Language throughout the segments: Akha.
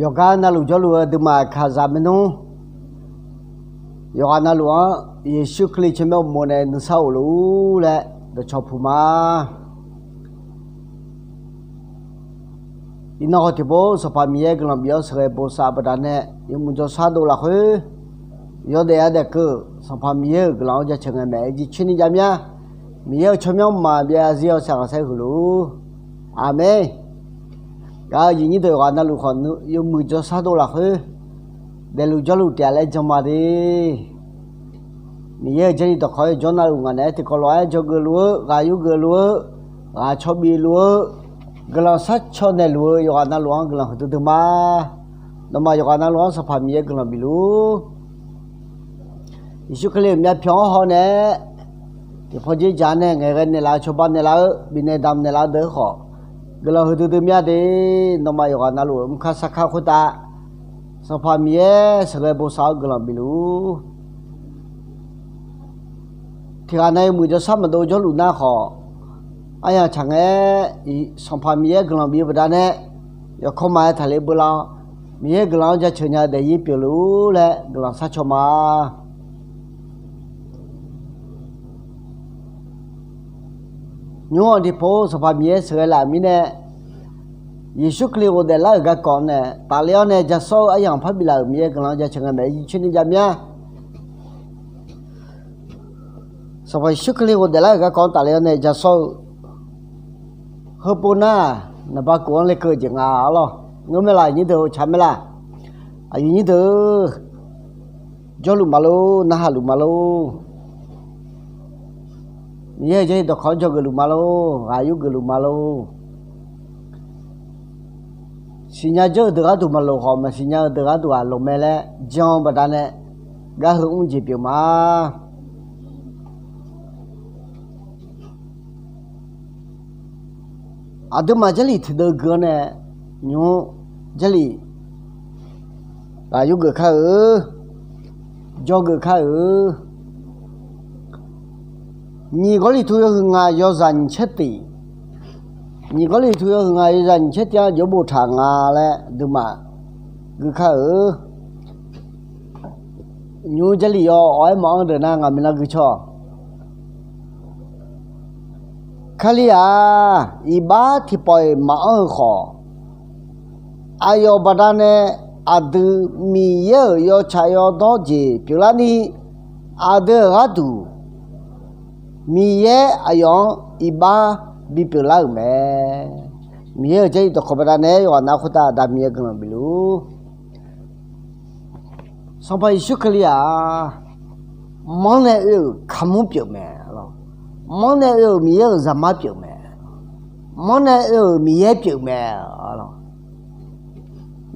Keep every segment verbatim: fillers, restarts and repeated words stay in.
Yawqgar navluf jawrluf-eu aqduimaf kaqzaq maernmr, yawqghaq navluf-anr Yeqsur Kali tsawrmyanr uqmov nae nuisar of luf-ur laer dawqcawq puq ma. Iqnan haw tiqpov Sanqpaq Miqyaer guiqlanq bif-awr sheuqghae bosav baqdanae, yawmuiq jawrshar dov lafkhoer, yawdaef yadaef keuv-euq Sanqpaq Miqyaer-euq guiqlanq-anr jaceuq ngae maeq-aer jircoer ni jav mya. Miqyaer-euq tsawrmyanr mqmaq byav zarzir-awr shaqghanq saer huiq luf-ur. Aqmeq. Gaq-eu aqyuif nyir deuq yawqghaq navluf khawf yawmuiq jawrshar dov lafkhoer, daefluf jawrluf taef-a laer jan ma de. Miqyaer-euq Jarlif dawqkawq-aer yawjawr navluf ngaq naeq-aer tiqkawv lof-aer dzawgeuf luf-eu, ghaq yurgeuf luf-eu, ghaq caw bif luf-eu, guiqlanq sharcaw naeqluf-eu yawqghaq navluf-anr guiqlanq huiqdui dui ma. Nawmaf yawqghaq navluf-anr Sanqpaq Miqyaer guiqlanq bif luf-ur. Yeqsur Kali-euq myavpyawq-anr haw nae, tiqpaw dzer dzaq nae ngaeqghae naeqlaf-eu, cawba naeqlaf-eu, bifnaeq damq naeqlaf-eu deuq-anr khawf, guiqlanq huiqdui dui mya de. Nawmaf yawqghaq navluf-euq mrkar sarkar khoertav, Sanqpaq Miqyaer sheuqghae bosav-awr guiqlanq bif luf-ur. Tiqghaq nav yawmuiq jawrshar maqdov jawrluf nar khawf, aryamq tsaq ngae, Sanqpaq Miqyaer guiqlanq bif-eu baqdanae, yawkawr maqaer taqler beular-awr, Miqyaer guiqlanq-anr jaceuq nya-eu daefzir pyeuf luf-ur laer guiqlanq sharcaw ma. Nymr-anr tiqpov Sanqpaq Miqyaer sheuqghae laf-euq mirnae, Yeqsur Kali ghofdaef lar-euq garkawv nae tafler-awr nae jasawr-eu aryamq par biflaf-euq Miqyaer guiqlanq-anr jaceuq ngae maeq-aer jircoer ni jav mya. Sanqpaq Yeqsur Kali ghofdaef lar-euq garkawv-anr tafler-awr nae jasawr-eu heupov nar, naqba kof-anr lekeuv-eu jeq nga arlawr. Ngeur mae laf, aqyuif nyir deuq, tsaq mae laf. Aqyuif nyir deuq, jawrluf ma lor, narhaq luf ma lor. Miqyaer-euq Jarlif dawqkawq-anr dzawgeuf luf ma lor, ghaq yurgeuf luf ma lor. Siqnya dzeur-eu deuq gharduq maqloq khawf, maqsiqnya-eu deuq gharduq-aq loq mae laer jan-eu baqdanae, gar heu mr jeq pyeuf ma. Aqduimaf Jarlif tiqdeuv gui-awr nae, nymr Jarlif ghaq yurgeuf kar-eu, dzawgeuf kar-eu. Nyiq Gawrliqtu yawhuiq ngaq yawzaq nyiq caer tiq, nyiq Gawrliqtu yawhuiq ngaq yawzaq nyiq caer tiq-anr jawr boftaq nga laer aqduimaf gui kar-eu. Nymr Jarlif yaw awq-aer maqanr deuq nar ngaq maeqnan gui cawq. Kali-aq, iqbax tiqpawf-iq maqanr-eu khawf, aqyawf baqdanae aqdui Miqyaer-euq yawtsaq yawdawr jeq pyeuflarni, aqdui-euq gharduq Miqyaer aqyawf-anr iqbax bipyeuf lar-euq mae. Miqyaer-euq Jarlif dawqkawq baqdanae yawqghaq nav khoertav Aqda Miqyaer guiqlanq bif luf-ur. Sanqpaq Yeqsur Kali-aq, manr nae oe-euq kaqmur pyeuf mae. Manr nae oe-euq Miqyaer-euq zaqmar pyeuf mae. Manr nae oe-euq Miqyaer pyeuf mae.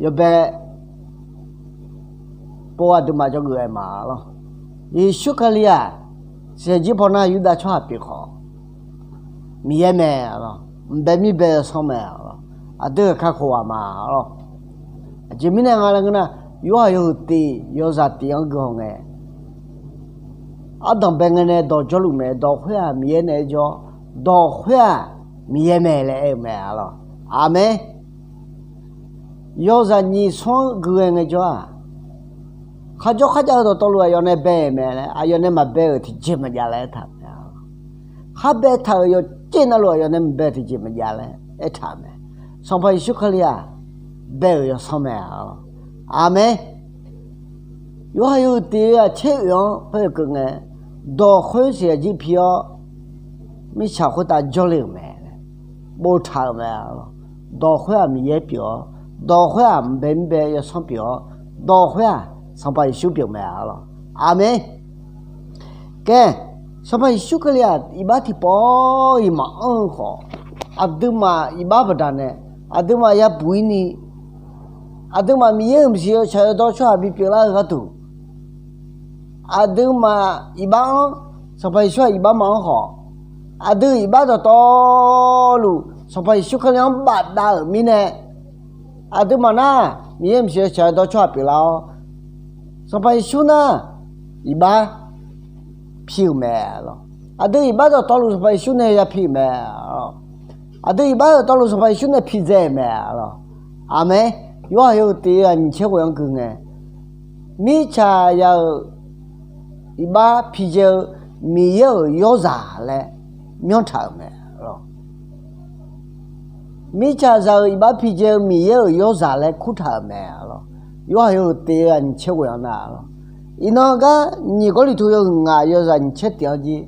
Yawbae pov aqduimaf dzawgeuf-aer ma lawr. Yeqsur Kali-aq, siqyaq jir pawnar Yurdav tsawrhaq pyeuf khawf, Miqyaer mae lawr. Mqbae mirbae yawsanr mae lawr. Aqdui kakhof ghaq ma lawr. Aqjeq mirnae nga laer ngeur nar, Yorhaq yawhuiq tiq yawzaq tiq-anr guihaw ngae, ardanq bae ngae nae dawq jawrluf mae. Dawq khoer-aq Miqyaer naeq-aer jawr, dawq khoer-aq Miqyaer mae laer aer-eu mae lawr. Aqmeq. Yawzaq nyiq smr-anr guihae ngaejawr-aq, kharjawr kharjav-eu dawqtawvluf aqyawf nae bae-euq mae laer, aqyawf nae maqbae-euq tiqjeq maqjav laer aertaq-euq mae. Khar baetaq-euq yawqjeq navluf aqyawf nae maqbae-euq tiqjeq maqjav laer aertaq-euq mae. Sanqpaq Yeqsur Kali-aq, bae-euq yawsanr mae. Aqmeq. Yorhaq yawhuiq tiq-eu aqcaer oeq-anr paer-eu keuv ngae, dawq khoer siqyaq jir pi-awr, mirtsaq khoertav jawrle-euq mae. Boftaq-euq mae. Dawq khoer-aq Miqyaer pyeuf-awr, dawq khoer-aq mqbae mirbae yawsanr pyeuf-awr, dawq khoer-aq Sanqpaq Yeqsur pyeuf mae lawr. Aqmeq. Kae, Sanqpaq Yeqsur Kali-aq iqbax tiqpawf-iq maqanr-eu khawf, aqduimaf iqbax baqdanae, aqduimaf yabuq-ir ni, aqduimaf Miqyaer-euq maqsiq yawtsaq yawdawr tsawrhaq bipyeuf lar-eu gharduq, aqduimaf iqbax-anr, Sanqpaq Yeqsur-aq iqbax maqanr khawf, aqdui iqbax dawqtawvluf Sanqpaq Yeqsur Kali-anr bafdav-euq mirnae, aqduimaf nar Miqyaer maqsiq yawtsaq yawdawr tsawrhaq pyeuflar-awr, Sanqpaq Yeqsur nar iqbax pi-euq mae lawr. Aqdui iqbax dawqtawvluf Sanqpaq Yeqsur nae yapi-euq mae lawr. Aqdui iqbax dawqtawvluf Sanqpaq Yeqsur nae pidzae-euq mae lawr. Aqmeq. Yorhaq yawhuiq tiq-eu ghaq nyiq tser ghof-anr gui ngae, mirtsaq za-euq iqbax pijae-eu Miqyaer-euq yawrzaq laer myanrtaq-euq mae. Mirtsaq za-euq iqbax pijae-eu Miqyaer-euq yawrzaq laer kurtaq-euq mae. Yorhaq yawhuiq tiq-eu ghaq nyiq tser ghof-anr nar, iqnan gar nyiq Gawrliqtu yawhuiq ngaq yawzaq nyiq tser tiq-anr jir,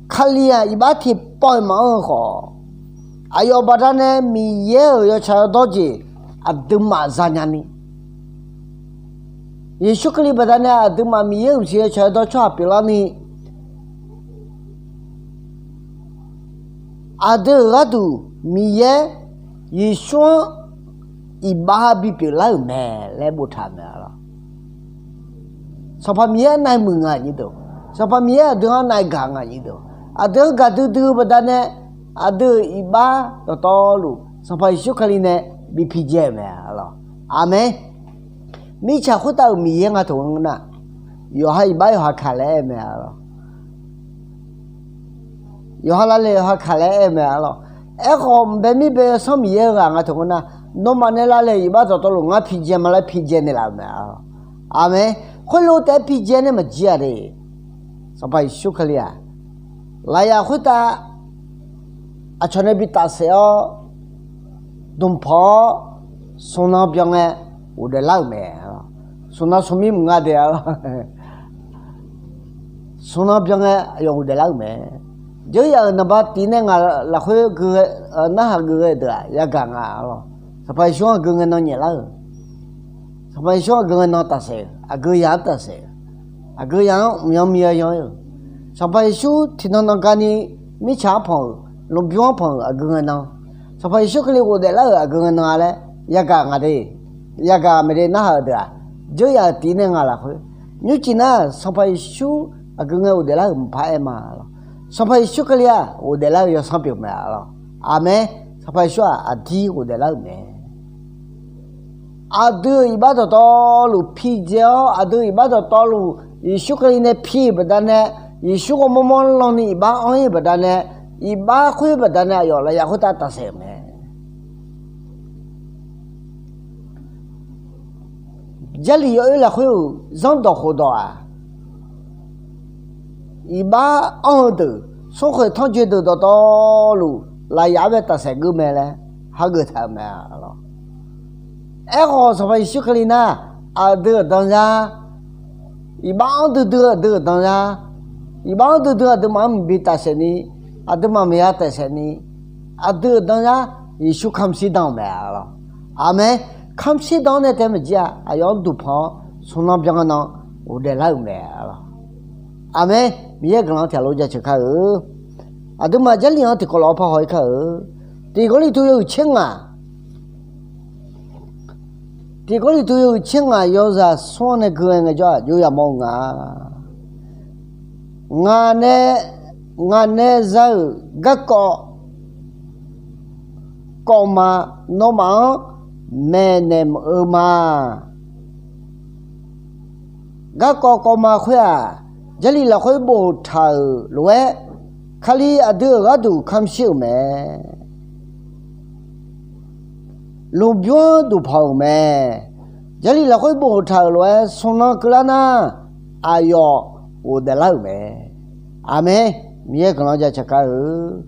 Kali-aq iqbax tiqpawf-iq maqanr-eu khawf, aqyawf baqdanae Miqyaer-euq yawtsaq yawdawr jeq aqduimaf zanya ni, Yeqsur Kali baqdanae aqduimaf Miqyaer-euq mqsiq yawtsaq yawdawr tsawrhaq pyeuflarni, aqdui-euq gharduq Miqyaer Yeqsur-anr iqbax bipyeuf lar-euq mae laer boftaq-euq mae. Sanqpaq Miqyaer nav-eu muiq nga nyir deuq, Sanqpaq Miqyaer aqdui-anr nav-eu gaq nga nyir deuq, aqdui-anr gaqdui dui-eu baqdanae aqdui-euq iqbax dawqtawvluf Sanqpaq Yeqsur Kali nae bi pijae-euq mae. Aqmeq. Mirtsaq khoertav-euq Miqyaer nga taq-anr nar, yawqha iqbax yawqha kaq laer aer-eu mae. Yawqha lavle yawqha kaq laer aer-eu mae. Aerkhawf mqbae mirbae Yawsanr Miqyaer-eu ghaq nga taq-anr nar, nawmaf nae lavle-euq iqbax dawqtawvluf ngar pijae ma laer pijae naeqlaf-euq mae. Aqmeq. Khoerlof taef-aer pijae nae maqjir-a de. Sanqpaq Yeqsur Kali-aq, lafyaf khoertav aqcawq nae bi tafsaef-awr, dmqpawq-awr, smqnan byan ngae ghofdaef lar-euq mae. Smqnan smqmir mq nga de-a. Smqnan byan ngae aqyawf ghofdaef lar-euq mae. Dzeur yaf-euq naqba tiq nae ngaq lafkhoer gui, narhaq gui ghae-eu deuq-aq yagaq nga lawq. Sanqpaq Yeqsur-anr aqgeu ngae nan nyaef lar-euq, Sanqpaq Yeqsur aqgeu ngae nan tafsaef-euq, aqgeu yaq-anr tafsaef-euq, aqgeu yaq-anr mqyan mqyan yan-ir-euq, Sanqpaq Yeqsur tiqnan nan gani mirtsaq-anr panq-euq, lmqbymr-anr panq-euq aqgeu ngae nan, Sanqpaq Yeqsur Kali ghofdaef lar-euq aqgeu ngae nan-a laer yagaq ngaq de. Yagaq maeqde narhaq-euq deuq-aq, dzeur yaf-euq tiq nae ngaq lafkhoer nymrcif nar, Sanqpaq Yeqsur aqgeu ngae ghofdaef lar-euq mqpar aer ma lawq. Sanqpaq Yeqsur Kali-aq ghofdaef lar-eu yawsanr pyeuf mae lawq. Aqmeq. Sanqpaq Yeqsur-aq aqdir ghofdaef lar-euq mae. Aqdui-euq iqbax dawqtawvluf pijae-awr, aqdui-euq iqbax dawqtawvluf Yeqsur Kali nae pi-euq baqdanae, Yeqsur ghawrmawr mawr lanni iqbax anr-ir-eu baqdanae, iqbax khoer baqdanae aqyawf lafyaf khoertav tafsaef-euq mae. Jarlif yawoer lafkhoer-euq zanrdawq khofdawq-aq, iqbax anr-eu deuq, smrkhoeq tanrjoe deuq dawqtawvluf lafyaf-anr bae tafsaef geur mae laer hageuf taq-euq mae lawq. Aerkhawf Sanqpaq Yeqsur Kali nar, aqdui-euq danzar, iqbax anr duidui aqdui-euq danzar, iqbax anr duidui aqduimaf-anr maqbi tafsaef ni, aqduimaf maqya tafsaef ni, aqdui-euq danzar Yeqsur kamq shir dan-euq mae lawq. Aqmeq. Kamq shir dan-anr nae taef maqjir-a, aqyawf-anr duqpanq-awr smqnan byan nan ghofdaef lar-euq mae lawq. Aqmeq. Miqyaer guiqlanq-anr tiqghaq lof jaceuq kar-eu. Aqduimaf Jarlif-anr tiqkawv lof-aer parhaw-ir kar-eu. Tiq Gawrliqtu yawhuiq tser ngaq, tiq Gawrliqtu yawhuiq tser ngaq yawzaq smr-anr nae gui-aer ngaejawr-aq jov yamawr-eu nga. Ngaq nae, ngaq nae za-euq garkawv kawv ma, nawmaf-anr maeqnaeq-eu ma. Garkawv kawv ma khoer-aq, Jarlif lafkhoer boftaq-euq lof-aer, Kali aqdui-euq gharduq kamq shir-euq mae. Lmqbymr-anr duqpanq-euq mae. Jarlif lafkhoer boftaq-euq lof-aer smqnan keuvlar nar, aqyawf ghofdaef lar-euq mae. Aqmeq. Miqyaer guiqlanq jaceuq kar-eu.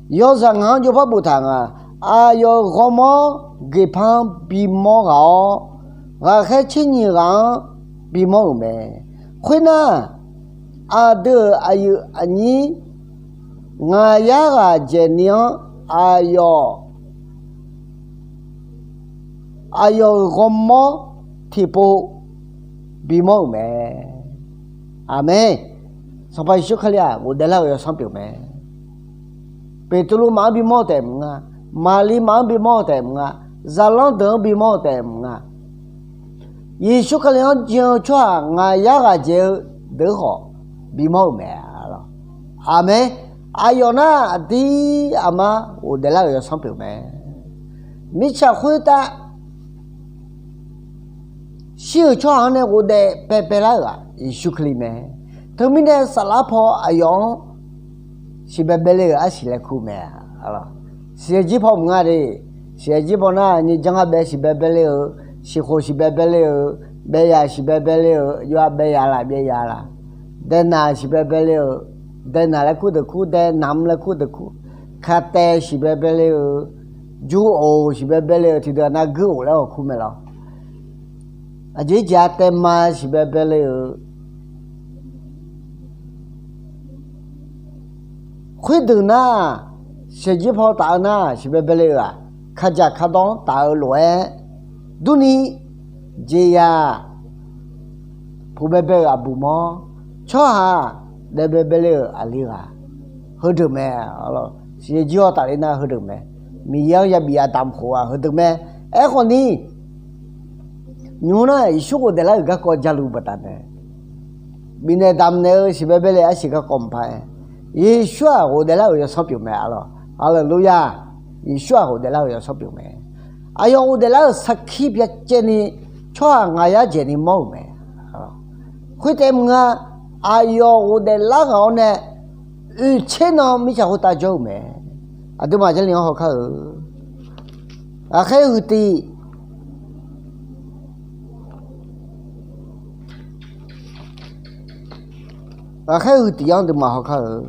Yawzaq ngaq-anr jov par boftaq nga. Aqyawf-euq ghawrmawr geqpar-anr bimawr ghaq-awr, ghaqkhaer tser nyiq ghaq-anr bimawr-euq mae. Khoernar, aqdui-euq aqyuif aqnyir ngaq yar ghaq dzaeqni-anr aqyawf, aqyawf-euq ghawrmawr tiqpov bimawr-euq mae. Aqmeq. Sanqpaq Yeqsur Kali-aq ghofdaef lar-euq yawsanr pyeuf mae. Beqtuvluv maf-anr bimawr-eu taef maqnga. Maqli maf-anr bimawr-eu taef maqnga. Zaqlanr deuq-anr bimawr-eu taef maqnga. Yeqsur Kali-anr jan-eu tsawrhaq ngaq yar ghaq dzaeq-eu deuq-anr khawf bimawr-euq mae. Aqmeq. Aqyawf nar aqdir aqma ghofdaef lar-euq yawsanr pyeuf mae. Mirtsaq khoertav shir-euq tsawrhaq-anr nae ghofdaef paepae lar-euq-aq Yeqsur Kali mae. Teumirnae saflar paw aqyawf-anr siqbae bae le-euq arsiq laer kur mae. Siqyaer jir paw maqnga de. Siqyaer jir baw nar, nyiq janr-a bae siqbae bae le-euq, siqkhof siqbae bae le-euq, bae yaq siqbae bae le-euq, yawf-a bae yaq laf byae yaq laf, daenaq siqbae bae le-euq, daenaq laer kur deuq kur, daenamq laer kur deuq kur, kataev siqbae bae le-euq, jur of siqbae bae le-euq, tiqdeuq nar guir of laer awq kur mae lawr. Aqjeq jeq-a taevma siqbae bae le-euq, khoerdeuq nar, shaqjir paw taf-eu nar siqbae bae le-euq-aq, kajaq kardawr-anr taf-eu lof-aer durni, jeqzaq puq bae bae-euq aqbuq mawr, tsawrhaq daef bae bae le-euq aqli ghaq, heudeuq mae. Siqyaer jir-awr tafler nar heudeuq mae. Miqyaer-anr yabif yadamq khof-aq heudeuq mae. Aerkhawf ni, nymr nar Yeqsur ghofdaef lar-euq garkawv jaluf baqdanae, bifnaeq damq naeq-eu siqbae bae le arsiq garkawv maqpar-aer, Yeqsur-aq ghofdaef lar-euq yawsanr pyeuf mae. Haleluya! Yeqsur-aq ghofdaef lar-euq yawsanr pyeuf mae. Aqyawf ghofdaef lar-euq sarkir byacaevni tsawrhaq ngaq yar dzaeqni mawr-euq mae. Khoertaef maqnga, aqyawf ghofdaef lar ghaq-awr nae oeqtser nan mirtsaq khoertav jawr-euq mae. Aqduimaf Jarlif-anr hawkar-eu, ghaqkhaer huiq tiq ghaqkhaer huiq tiq-anr aqduimaf hawkar-eu,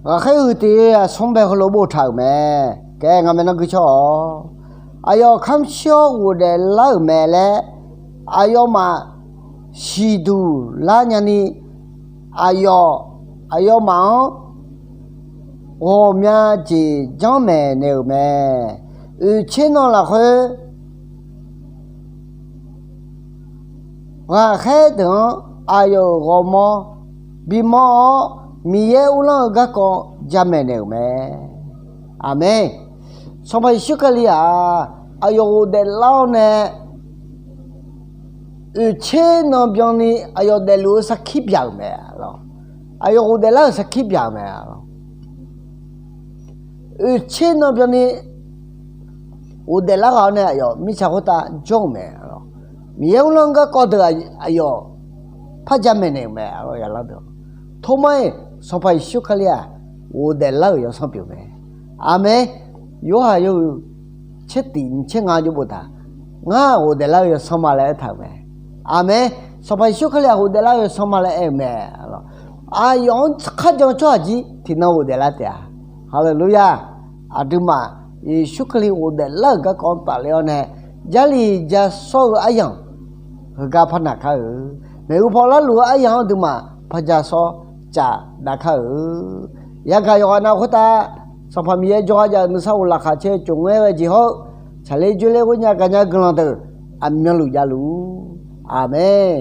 ghaqkhaer huiq tiq-eu aqsmr bae heulof boftaq-euq mae. Kae, ngaq maeqnan guiqcawr-awq. Aqyawf kamq shir-awr ghofdaef lar-euq mae laer aqyawfmaf siqduq lar nyani, aqyawf, aqyawfmaf-anr ghawqmya jeq janrmaeq naeq-euq mae. Oeqtser nan lafkhoer ghaqkhaer deuq-anr aqyawf-euq ghawrmawr bimawr-awr, Miqyaer uvlanr-eu garkawv jamaeq naeq-euq mae. Aqmeq. Sanqpaq Yeqsur Kali-aq, aqyawf ghofdaef lar-awr nae oeqtser nan byanni aqyawf daefluf-eu sarkir byaq-euq mae. Aqyawf ghofdaef lar-euq sarkir byaq-euq mae. Oeqtser nan byanni ghofdaef lar ghaq-awr nae aqyawf mirtsaq khoertav jawr-euq mae. Miqyaer uvlanr-eu garkawv deuq aqyawf par jamaeq naeq-euq mae. Tormar-iq, Sanqpaq Yeqsur Kali-aq ghofdaef lar-euq yawsanr pyeuf mae. Aqmeq. Yorhaq yawhuiq tser tiq nyiq tser nga jawr boftaq, ngar ghofdaef lar-eu yawsanr ma laer aertaq-euq mae. Aqmeq. Sanqpaq Yeqsur Kali-aq ghofdaef lar-eu yawsanr ma laer aer-euq mae. Aqyawf-anr kharjan-eu tsawrhaq jir tiqnan ghofdaef lar taef-a. Haleluya! Aqduimaf Yeqsur Kali ghofdaef lar-euq garkawv-anr tafler-awr nae, Jarlif ja sawr-eu aryamq heugar par naq kar-eu, maeqhu paw larluf-eu aryamq-anr aqduimaf par ja sawr caf dav kar-eu, yagaq yawqghaq nav khoertav Sanqpaq Miqyaer jawrgar jav-eu nuisar ghoflar khaqcaer-eu tsofngaer ghae jeq hawr-eu, tsaqler dzoerler ghoernya gaqnya guiqlanq deuq aqmyanluf javluf-ur. Aqmeq.